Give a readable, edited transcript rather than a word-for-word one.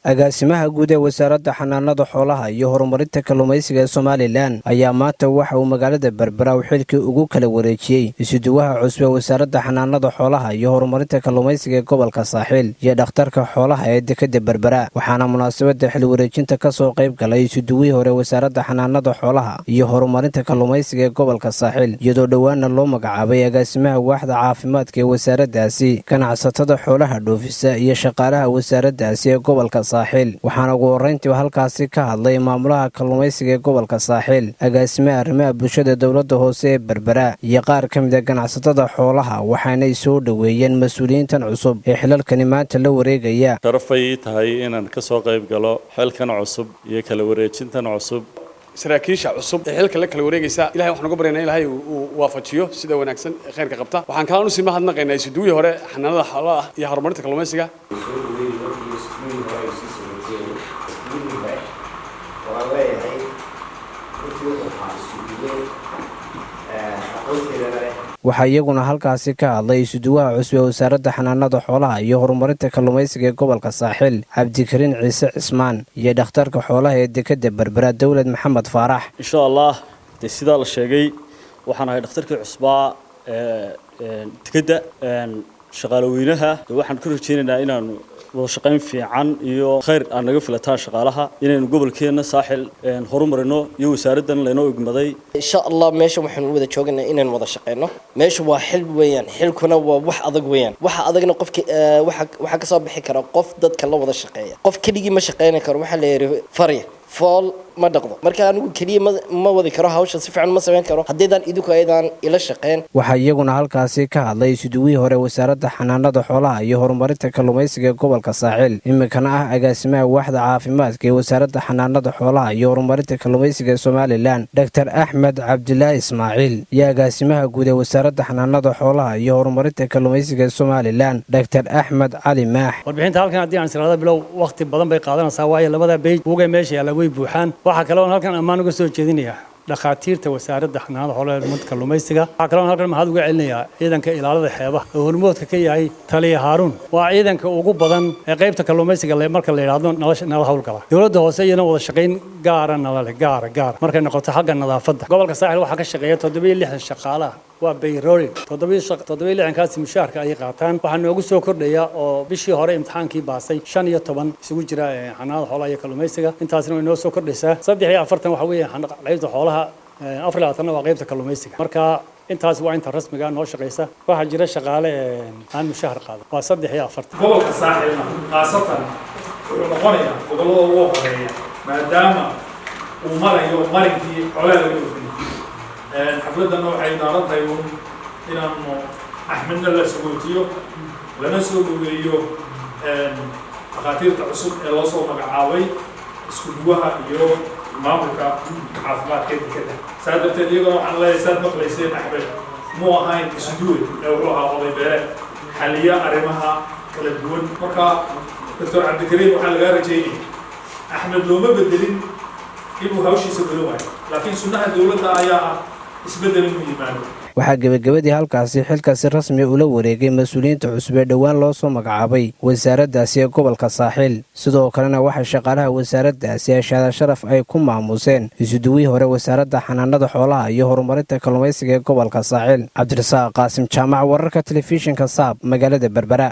Agaasimaha guud ee Wasaaradda Xanaanada Xoolaha iyo Horumarinta Kalluumaysiga ee Somaliland ayaa maanta waxa uu magaalada Berbera uu xilkii ugu kala wareejiyey isuduwaha cusub ee Wasaaradda Xanaanada Xoolaha iyo Horumarinta Kalluumaysiga ee gobolka Saaxiil iyo dhakhtarka xoolaha ee dekadda Berbera. Waxaana munaasabadda xil wareejinta ka soo qayb galay isuduwihii hore Wasaaradda Xanaanada Xoolaha iyo Horumarinta Kalluumaysiga ee gobolka Saaxiil, iyadoo dhowaana loo magacaabay agaasimaha waaxda caafimaadka ee wasaaraddaasi, ganacsatada xoolaha dhoofisa iyo shaqaalaha wasaaraddaasi ee gobolka Saaxiil. Waxaana ugu horrayntiiba halkaasi ka hadlay maamulaha kalluumaysiga ee gobolka Saaxiil, agaasimaha arrimaha bulshada dowladda hoose ee Berbera iyo qaar ka mid a ganacsatada xoolaha, waxaanay soo dhoweeyeen mas-uuliyiintan cusub ee xilalkani maanta la wareegaya. Sharafay ii tahay inaan ka soo qayb galo xilkan cusub iyo kala wareejintan cusub. Saraakiisha cusub ee xilka la kala wareegaysa, Ilahay waxaan uga baryaynaa Ilahay uu waafajiyo sida wanaagsan ee khayrka qabta. Waxaan kalaan usii mahadnaqaynaa isuduwihii hore xanaanada xoolaha iyo horumarinta kalluumaysiga. Soo dhaweynayno iyo isduwihii hore ay sii sameeyeen. Isduwihii hore waan leeyahay, runtii wuxuu ahaa isuduwe aqoonteedana leh. Waxaa iyaguna halkaasi ka hadlay isuduwaha cusub ee Wasaaradda Xanaanada Xoolaha iyo Horumarinta Kalluumaysiga ee gobolka Saaxiil, Cabdikariin Ciise Cismaan, iyo dhakhtarka xoolaha ee dekadda Berbera, Dowlad Maxamed Faarax. Insha Allah, dee sidaa la sheegay, waxaan ahay dhakhtarkii cusbaa ee dekedda. Shaqaalaweynaha dee waxaan ka rajaynaynaa inaanu wada shaqayn fiican iyo khayr aan naga filataan shaqaalaha, inaynu gobolkeenna Saaxil horumarino iyo wasaaraddan laynoo igmaday. Insha Allah, meesha waxaanu u wada jooganaa inaan wada shaqeyno. Meesha waa xil weeyaan, xilkuna waa wax adag weeyaan. Waxa adagna qofki waxa ka soo bixi kara qof dadka la wada shaqeeya. Qof keligii ma shaqeyni karo. Waxaa la yidhi, "Fari fool ma dhaqdo." Marka anigu keliya ma wadi karo hawsha, si fiican ma samayn karo haddaydaan idinku ayadaan ila shaqeyn. Waxaa iyaguna halkaasi ka hadlay isuduwihii hore Wasaaradda Xanaanada Xoolaha iyo Horumarinta Kalluumaysiga ee gobolka Saaxiil, iminkana ah agaasimaha waaxda caafimaadka ee Wasaaradda Xanaanada Xoolaha iyo Horumarinta Kalluumaysiga ee Somaliland, Doctor Axmed Cabdilaahi Ismaaciil, iyo agaasimaha guud ee Wasaaradda Xanaanada Xoolaha iyo Horumarinta Kalluumaysiga ee Somaliland, Doctor Axmed Cali Maax. Warbixinta halkan haddii aan israado bilow, wakhti badan bay qaadanaysaa, waayo labada page buugee meesha yaalla way buuxaan. Waxaa kale oon halkan ammaan uga soo jeedinayaa dhakhaatiirta Wasaaradda Xanaanada Xoolaha iyo Horumarinta Kalluumaysiga. Waxaa kale oon halkan mahad uga celinayaa ciidanka ilaalada xeebaha oo hormoodka ka yahay taliya Haaruun. Waa ciidanka ugu badan ee qaybta kalluumaysiga marka la yidhaahdo nolosha nala howlgala. Dowladda hoose iyana wada shaqayn gaara nala leh, gaara gaara markay noqoto xagga nadaafadda. Gobolka Saaxil waxaa ka shaqeeya 67 shaqaalaha, waa payroll. 67-kaasi mushaharka ayay qaataan. Waxaa noogu soo kordhaya oo bishii hore imtixaankii baasay 15 isugu jira xanaanada xoolaha iyo kalluumaysiga. Intaasna way noo soo kordhaysaa. 43 waxa weeye qaybta xoolaha, 24-na waa qaybta kalluumaysiga. Marka intaas waa inta rasmiga noo shaqaysa. Waxaa jira shaqaale aan mushahar qaadan, waa 43. Gobolka Saaxilna khaasatan wuxuu noqonayaa gobollada ugu horeeya, maadaama uu marayo marinkii xoolaha laga dhoofinay. Xafladdanna waxay daaran tahay uun inaanu Axmedna la sagootiyo, lana soo dhaweeyo dhakhaatiirta cusub ee loo soo magacaabay isku duwaha iyo maamulka caafimaadka dekeda. Saa darteed iyagana waxaan leeyahay, saad maqlayseen, Axmed muu ahayn isuduwe ee wuxuu ahaa oday beeleed xaliya arrimaha kala duwan. Marka Doctor Cabdikariim, waxaa lagaa rajaynaya, Axmed looma bedelin inuu hawshiisa gudan waayo, laakiin sunnaha dowladda ayaa ah isbeddel inuu yimaado. Waxaa gebagabadii halkaasi xilkaasi rasmi ula wareegay mas-uuliyiinta cusub ee dhowaan loo soo magacaabay wasaaraddaasi ee gobolka Saaxiil. Sidoo kalena waxay shaqaalaha wasaaraddaasi ashaada sharaf ay ku maamuuseen isuduwihii hore Wasaaradda Xanaanada Xoolaha iyo Horumarinta Kalluumaysiga ee gobolka Saaxiil. Cabdirasaaq Qaasim Jaamac, wararka telefishinka Saab, magaalada Berbera.